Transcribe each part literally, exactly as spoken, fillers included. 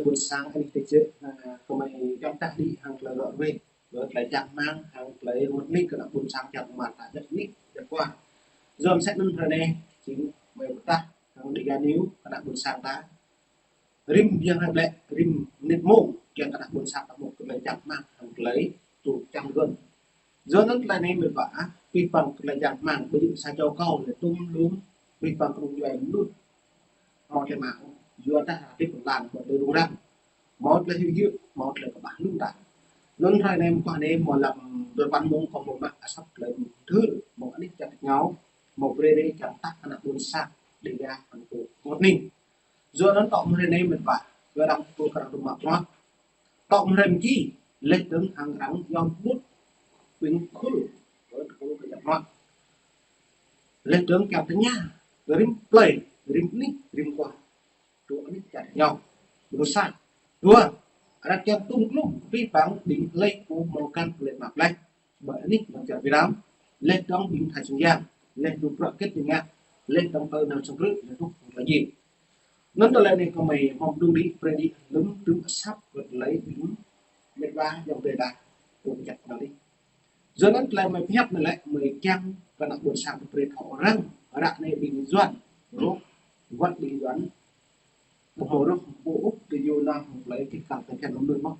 ƀuôn sang anih ti čư̆, kmei jăk tah đĭ hŏng klei rŏ ruê, klei čang hmăng hŏng klei mŭt nik kơ ană ƀuôn sang čar Mâo ta jăk nik jăk wa. Yua msĕ anăn hrei anei, jing kmei bi ktah hŏng Dega News kơ ană ƀuôn sang ta. Rĭm biang hruê ƀlĕ, rĭm mnĭt mmông, kiăng kơ ană ƀuôn sang ta mŭt kơ klei čang hmăng hŏng klei tŭ čang gơ̆n. Yua anăn klei anei mĭt wa ah, pih păng klei čang hmăng, ƀu djŏ sa čô kâo lĕ tŭm lŭm, pih păng knŭk djuê mnuih. Mâo klei mă, yua dah hdĭp lăn, mâo klei rŭng răng, mâo klei hiu hiu, mâo klei kƀah lŭng ta. Anăn hrei anei mơ̆ng kâo anei mâo lăm dua păn mmông kâo mâo mă asăp klei mthưr, mâo anih čar êngao, mâo brei rei čang tah kơ ană ƀuôn sang Dega hŏng tŭ mŭt nik. Yua anăn tŏ mơ̆ng hrei anei mĭt wa, yua arăng tŭ kơ arăng tŭ mă bruă. Tŏ mơ̆ng hrei mgi, leh dơ̆ng hŏng arăng yom bŭt, ƀing khul, ƀing khul kơ yom bruă. Leh dơ̆ng kiăng tơña, rĭm plei, rĭm anih, rĭm kwar. Tŭ anih čar êngao. Mrô sa. Dua, arăng kiăng tŭm klŭm, pih păng ƀing hlei pô mâo găn klei mă leh. Ƀơi anih lăn čar Việt Nam, leh dơ̆ng ƀing Thái Bình Dương, leh dơ̆ng bruă kĕt ñu ngă, leh dơ̆ng tơ nao sơng krư̆, leh dơ̆ng klei jing. Anăn tơlơi anei kmei hŏng đung đĭ, brei đĭ lŭm tŭm asăp kơ tơlơi ƀing mĭt wa ayŏng adei ta, tŭ jăk anăn đĭ. Yua anăn tơlơi mei pơhiăp anei lĕ, mei kiăng kơ ană ƀuôn sang brei thâo arăng, ară anei ƀing Yuăn, rŏ, wăt ƀing Yuăn, ƀu mâo rŏ, ƀu ôh, ti yua anăn, klei kĭt kăn tơl kăn lŏ mnuih mơh.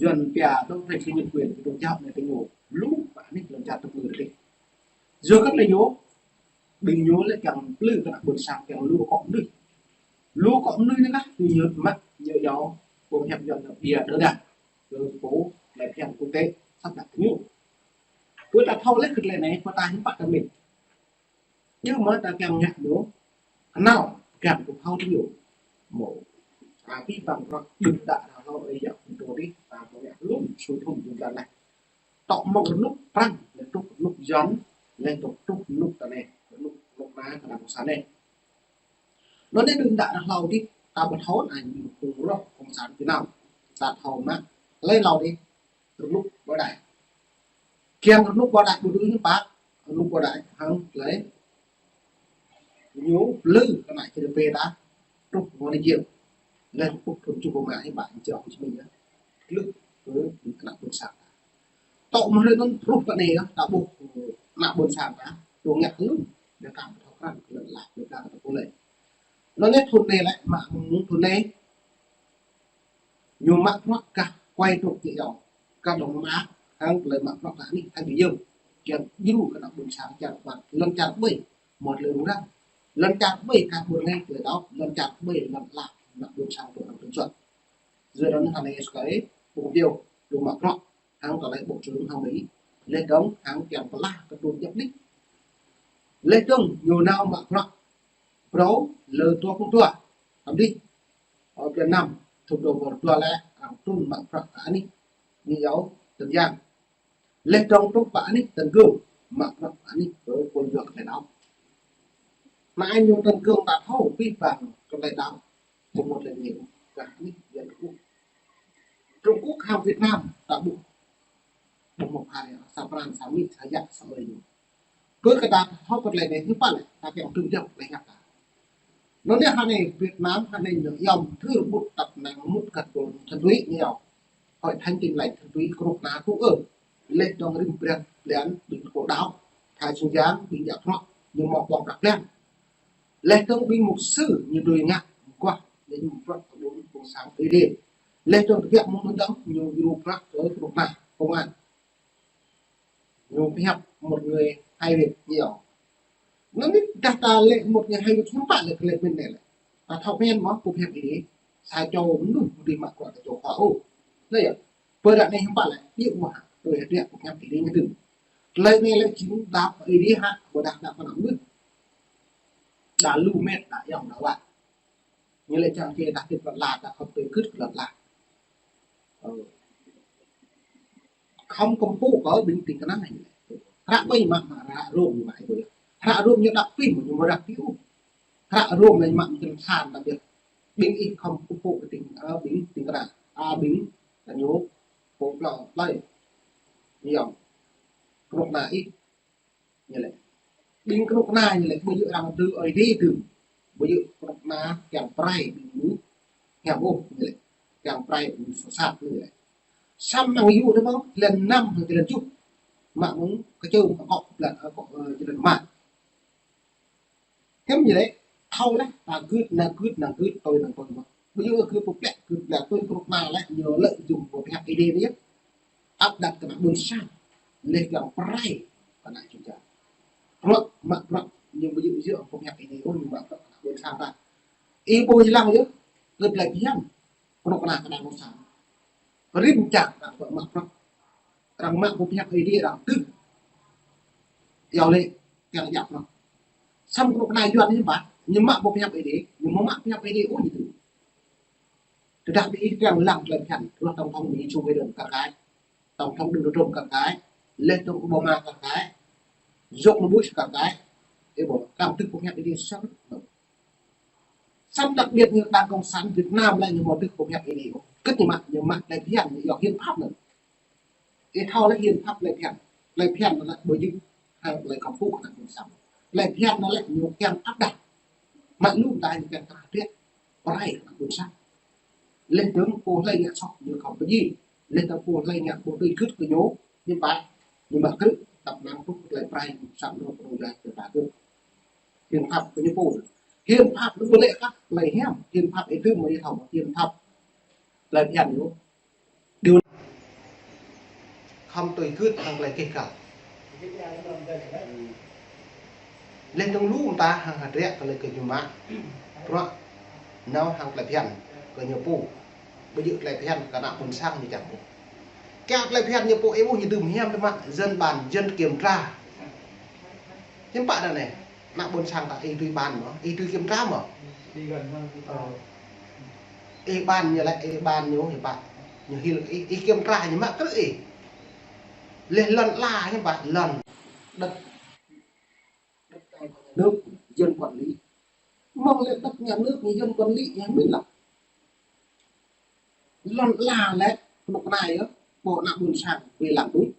Yuăn pia đấu tranh vì nhân quyền, kơ tŭ jăk anei tơ ñu, lu, ƀă anih lăn čar tŭ mơ̆ng rơdêh. Yua kơ klei ñu, ƀing ñu lĕ kiăng plư kơ ană ƀuôn sang kiăng lu kŏ mnuih. Lu kŏ mnuih anei kah, ñu mă, ñu yua, pô pơhiăp Yuăn pia đơ đa. Kơ pô, klei pơhiăp quốc tế, săp dak ñu. Pô ta thâo leh kơ klei anei, pô ta hiư̆m pă ta mĭn. Ñu mă ta kiăng ngă ñu, knal, kiăng kơ thâo tơ ñu. Mâo, a, pih păng bruă, đŭt đă, hlâo, ê, yă, kơ tŭ dih, ta mâo ngă lŭm, su thŭn, đŭt đă leh. Tŏ mơ̆ng rnuk Prăng, leh truh rnuk Yuăn, leh truh truh rnuk ta anei, rnuk, rnuk na kơ đa Cộng sản anei. Anăn anei đưm đă hlâo dih, ta ƀu thâo anăn ñu phung roh Cộng sản Việt Nam. Ta thâo mă, leh hlâo dih, rnuk Bảo Đại. Kiăng rnuk Bảo Đại ƀu dưi ñu pă, rnuk Bảo Đại hŏng leh. Ñu plư kơ ană čar Việt Nam, truh mâo ni jiêng. Leh pŭk thŭn čuh mă hĭ ƀă jrao Hồ Chí Minh yơh. Plư kơ ană ƀuôn sang ta. Tŏ mơ̆ng hrei anăn truh kơ anei yơh, ta ƀuh, ană ƀuôn sang ta, tŭ ngă lŭm, đa kăm thâo krăn, lăn lah, đa kăm thâo pô leh. Anăn anei thŭn anei lĕ, mă mơ̆ng thŭn anei, ñu mă bruă kah quay trục ti yâo. Kah dŏng mă, hŏng klei mă bruă kah anih, Thái Bình Dương. Kiăng djru kơ ană ƀuôn sang čar ƀar, lăn čar ƀai, mâo klei rŭng răng. Lăn čar ƀai kah ƀuôn anei klei đăo, lăn čar ƀai lăn lah, ană ƀuôn sang tŭ arăng tŭ juăt. Yua anăn hrei anei skai, ƀuh biêu, dôk mă bruă, hŏng tơlơi ƀuh čŭn hŏng Mỹ. Leh dơ̆ng hŏng kiăng pơlah kơ tŭ jăk đĭ. Leh dơ̆ng ñu nao mă bruă, brâo, lơ dua pluh dua. Tăm dih, ơ, blan năm, thŭn dua êbâo dua leh, arăng trŭn mă bruă kơ anih, ñu yâo, Tân Giang. Leh dơ̆ng truh pă anih Tân Cương, mă bruă anih kơ pô yua klei đăo. Anăn ñu Tân Cương ta thâo pih păng klei đăo, ƀu mâo klei ñu, kah anih Yuăn Trung Quốc. Trung Quốc hŏng Việt Nam ta ƀuh, ƀu mâo phara, sa pran, sa mĭn, sa yă, sa ơi ñu. Kơ kơ ta thâo kơ klei anei hiư̆m pă lĕ, ta kiăng tŭ jăk klei ngă ta. Anăn anei hrei anei Việt Nam, hrei anei ñu yom thưr ƀut tăp năng mŭt kơ tŭ thuần túy ñu yâo. Hội thánh Tin Lành thuần túy krŭk na tŭ ơ. Leh dơ̆ng rĭm blan, blan, ƀing kơ đăo, Thái Bình Dương, ƀing yă bruă, ñu mâo ƀơ̆ng prăk blan. Leh dơ̆ng ƀing mục sư, ñu dưi ngă, mguah, ñu mă bruă kơ ƀuôn, ƀuôn sang Êđê. Leh dơ̆ng tơbiă mơ̆ng anăn dơ̆ng, ñu djru bruă kơ krŭk na, công an. Ñu pơhiăp một người hai việc nhiều. Anăn anei dah ta lĕ một người hai việc hiư̆m pă lĕ klei mĭn anei lĕ. Ta thâo mĭn mơh pô pơhiăp Êđê. Sa čô mnuih ƀu dưi mă bruă kơ čô khua ôh. Anei yơh. Pơ ară anei hiư̆m pă lĕ, djŏ mơh, pô pơhiăp pô pơhiăp Êđê ñu dưi. Klei anei lĕ jing dăp Êđê hă, ƀôdah dăp kơ ană mnuih. Đa lu mĕt, đa ayŏng, đa wa. Ñu lĕ čiăng kơ ta hdĭp lăn ala, ta khŏm tui gưt lăn ala. Ơ. Khŏm kăm pŭ kơ ƀing tĭng kna ñu lĕ. Hră ƀai mă, mă hră Rôm ñu mă ƀai. Hră Rôm ñu đăp pĭ, ñu mă hră pĭ ôh. Hră Rôm ñu mă mjrăn san ta biă. Ƀing ih khŏm kăm pŭ kơ tĭng, ơ, ƀing tĭng kna. A ƀing, ta ñu, pô plei, plei. Ñu. Krŭk na ih. Ñu lĕ. Ƀing knŭk kna ñu lĕ, ƀu djŏ arăng tŭ Aê Diê tŭ. Ƀu djŏ knŭk kna kiăng prai ƀing ñu. Hiam ôh ñu lĕ. Yang prai soh sat ñu lĕ. Săm năng yŭ dê mơ̆ng, jơlan năm, jơlan juh. Mă mơ̆ng kčơ mă kŏ, blan, ơ, kŏ, ơ, jơlan mă. Hiưm ñu lĕ, thâo leh, ta gưt, năng gưt, năng gưt, tui năng tui mơh. Ƀu djŏ gưt pơplĕ, gưt plĕ tui knŭk kna leh, ñu lĕ jum pơhiăp Êđê yơh. Áp đặt kơ ană ƀuôn sang. Leh yang prai, kơ ană čô čar. Bruă, mă bruă, ñu ƀu djŏ djŏ pơhiăp Êđê, ôh, ñu mă bruă kơ ană ƀuôn sang ta. Ih ƀuh jơlan yơh, gưt leh hiam. Knŭk kna kơ ană ƀuôn sang. Rĭm čar arăng mă bruă. Arăng mă boh pơhiăp Êđê arăng tưh. Yua lĕ kiăng djăp bruă. Săm knŭk kna Yuăn hiưm pă, ñu mă boh pơhiăp Êđê, ñu mă pơhiăp Êđê ôh ñu tưh. Tơdah bi ih kiăng lăng klei bhiăn, ruah tổng thống Mỹ Joe Biden kar kaĭ. Tổng thống Donald Trump kar kaĭ. Leh dơ̆ng Obama kar kaĭ. George Bush kar kaĭ. Ih ƀuh, kăm tưh boh pơhiăp Êđê săm. Săm đặc biệt ñu Đảng Cộng sản Việt Nam lĕ ñu mâo tưh boh pơhiăp Êđê ôh. Kơ ñu mă, ñu mă klei bhiăn ñu yua hiến pháp anăn. Ih thâo leh hiến pháp klei bhiăn. Klei bhiăn anăn lĕ ƀu djŏ hăng klei kăm pŭ kơ ană ƀuôn sang. Klei bhiăn anăn lĕ ñu kiăng áp đặt. Mă lu mta ñu kiăng trah triă. Prai kơ ană ƀuôn sang. Leh dơ̆ng pô hlei ngă soh ñu khŏm pơjing. Leh dơ̆ng pô hlei ngă ƀu tui gưt kơ ñu, hiưm pă, ñu mă krư̆, tăp năng truh klei prai, săm nô kơ nô jai kơ ta gưt. Hiến pháp kơ ñu pô. Hiến pháp ñu ƀu lĕ kah klei hiam, hiến pháp ih tưm mơ̆ ih thâo, hiến pháp klei bhiăn ñu. Điều khăm tui gưt hăng klei keh kal. Leh dơ̆ng lu mta hăng hdră kơ leh kơ ñu mă. Bruă nao hăng klei bhiăn kơ ñu pô. Ƀu djŏ klei bhiăn kơ ană ƀuôn sang ñu čiăng pô. Kiăng klei bhiăn ñu pô ih ƀuh ñu dưm hiam tơ mă dân bàn dân kiểm tra. Hiưm pă anăn anei. Ană ƀuôn sang ta ih tui bàn mơh, ih tui kiểm tra mơh. Ơ. Ih bàn ñu lĕ, ih bàn ñu hiưm pă. Ñu hil ih, ih kiểm tra ñu mă krư̆ ih. Leh lăn ala hiưm pă, lăn. Đất, đất đai của nhà nước, dân quản lý. Mơ̆ng leh đất nhà nước, dân quản lý, ñu mĭn lăng. Lăn ala lĕ, knŭk kna yơh, pô ană ƀuôn sang, wê lăng đuč.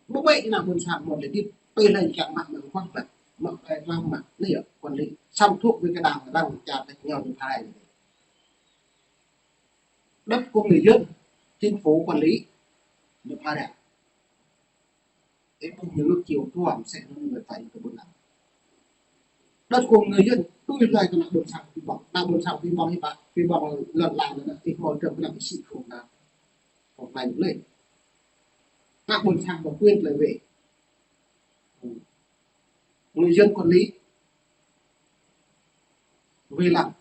Ƀu ƀĕ ană ƀuôn sang mâo leh dĭp, tui leh kiăng mă mă kwang mă, mă klei klam mă, anei yơh, quản lý. Săm thuộc về cái đảng răng čar ta ñu ñu pha rai. Đất của người dân, chính phủ quản lý, ñu pha rai. Ih ƀuh ñu ngă chiều tuôm sẽ nó người phải kơ ƀuôn lăng. Đất của người dân, tui leh kơ ană ƀuôn sang pĭ ƀơ̆ng. Ană ƀuôn sang pĭ ƀơ̆ng hiưm pă, pĭ ƀơ̆ng lăn ala anăn, ih mâo trơm kơ ană ih sĭ không anăn. Không anăn leh. Ană ƀuôn sang có quyền leh wê. Người dân quản lý. Wê lăng.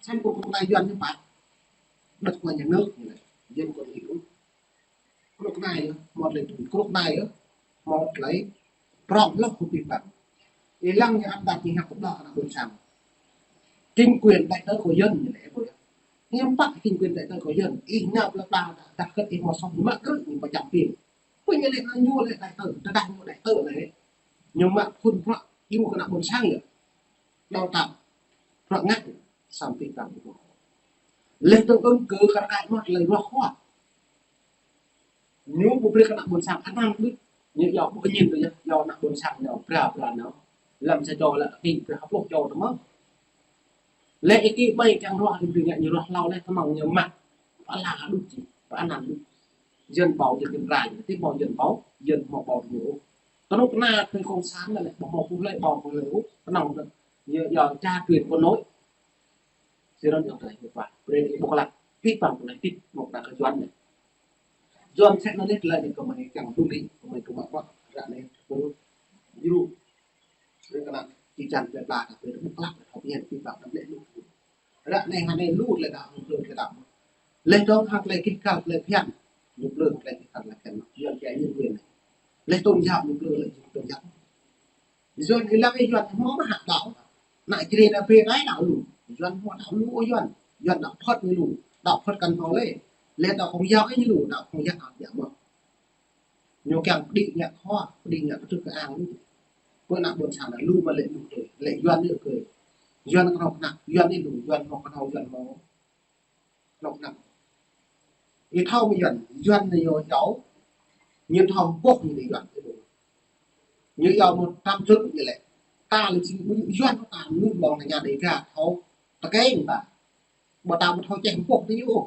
Săm kơ knŭk kna Yuăn hiưm pă. Đất của nhà nước ñu lĕ. Dân quản lý. Knŭk kna yơh, mâo klei tui. Knŭk kna yơh, mâo klei prŏng leh kơ pĭ ƀơ̆ng. Ih lăng ñu áp đặt ñu hăp kơ ană ƀuôn sang. Chính quyền đại tớ của dân ñu lĕ ƀuh yơh. Hiưm pă chính quyền đại tớ của dân. Ih nao pla pla dah kơt ih mâo soh mă krư̆ ñu pơčăm pĭ. Pô ñu lĕ ñu lĕ đại tớ, tơdah ñu đại tớ lĕ. Ñu mă phŭn bruă, iu kơ ană ƀuôn sang yơh. Đào tạo, bruă ngă, săm pĭ ƀơ̆ng ih. Leh dơ̆ng ưng kơ kar kaĭ mơh leh ruah khua. Ñu ƀu brei kơ ană ƀuôn sang anăn ƀuh. Ñu yua ƀu ñin tơ yơh, yua ană ƀuôn sang ñu bra bra ñu. Lăm sa čô lĕ kơ bra pluh čô tơ mơh. Leh ih kơ ƀai kiăng ruah ih brei ngă ñu ruah hlâo leh tơ mơ̆ng ñu mă. Pă la đuč či, pă anăn đuč. Dân bầu dân kiểm tra, ti mâo dân bầu, dân mâo bầu ñu. Knŭk kna pơ cộng sản lĕ, ƀu mâo pô hlei bầu pô hlei ôh, knŏng ñu yua cha truyền con nối. Sĭt anăn yơh klei hiu pă, brei ih ƀuh leh, pĭ ƀơ̆ng klei tĭt, mâo kna kơ Yuăn anei. Yuăn sĕ anăn leh klei anei kơ mơi kiăng tui leh, kơ mơi kơ mă bruă, ră anei, kơ ñu. Brei kơ ană, či čan plei pla, brei ƀuh leh, thâo bhiăn, pĭ ƀơ̆ng, đăm lĕ lu. Ră anei hŏng anei lu klei đăo, lu klei đăo. Leh dơ̆ng hŏng klei keh kal klei bhiăn. Lu klei klei keh kal klei bhiăn. Yuăn kiăng ñu quyền. Leh tôn giáo lu klei leh tôn giáo. Yuăn ih lăng ih Yuăn mâo mơh hă đăo. Ană Jrai ană Brei đăo lu. Yuăn mâo đăo lu ôh Yuăn. Yuăn đăo Phật ñu lu. Đăo Phật kăn mâo leh. Leh đăo Công giáo ih ñu lu. Đăo Công giáo ih ñu mâo. Ñu kiăng pđĭ ngă khua, pđĭ ngă kơ trưk kơ ang lu. Pơ ană ƀuôn sang anăn lu mă lĕ lu tui. Lĕ Yuăn ñu kơ. Yuăn knŏng knăk, Yuăn ñu lu, Yuăn mâo knŏng, Yuăn mâo knŏng knăk. Ih thâo mơ̆ Yuăn, Yuăn ñu yua, ñu thâo boh ñu Yuăn. Ñu yua một trăm triệu ñu lĕ. Ta lĕ či Yuăn ta lu ƀơ̆ng nhà Đêga thâo tơkeng ta. Ƀiădah ta ƀu thâo čeh mpoh ti ñu ôh.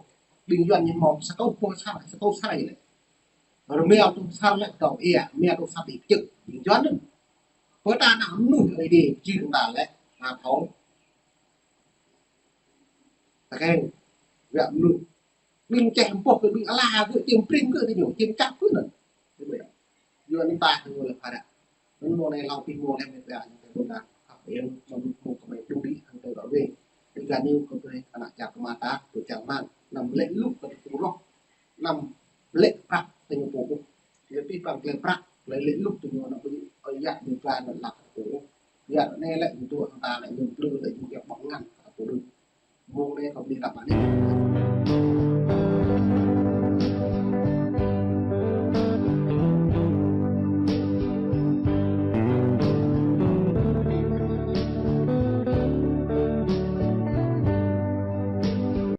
Ƀing Yuăn ñu mâo sa kâo mpoh sar, sa kâo sar lĕ. Rơmia tu sar lĕ kâo ia, mia tu sar ti čư̆. Ƀing Yuăn anăn. Pơ ta ană mnuih Aê Diê, jing ta lĕ, ta thâo. Ta khen, wĕ mnuih. Ƀing čeh mpoh kơ ƀing ala kơ čiêm pring kơ ti ñu, čiêm čăp kơ anăn. Yuăn ta hăng ñu lĕ phara. Anăn mơ̆ng anei hlâo pih mơ̆ng leh mĕt wa ñu tơ ƀuôn ta. Khăp eng, mơ̆ng mơ̆ng kơ mei đu đĭ hăng tơ găl wê. Ƀing gơñu kơ brei ană čar kơ mta, tơ čar mơ̆ng. Năm lĕ luh kơ tơ pung roh. Năm lĕ prăk tơ ñu pô ôh. Lĕ pih păng klei prăk, klei lĕ luh tơ ñu ană pô ôh. Ơi yă ñu pla anăn lăk tơ pô ôh. Yă anei lĕ ñu tŭ hăng ta lĕ ñu plư lĕ ñu yă ƀơ̆ng ngăn kơ tơ pô ôh. Mơ̆ng anei kơ ƀing ta ƀă anei.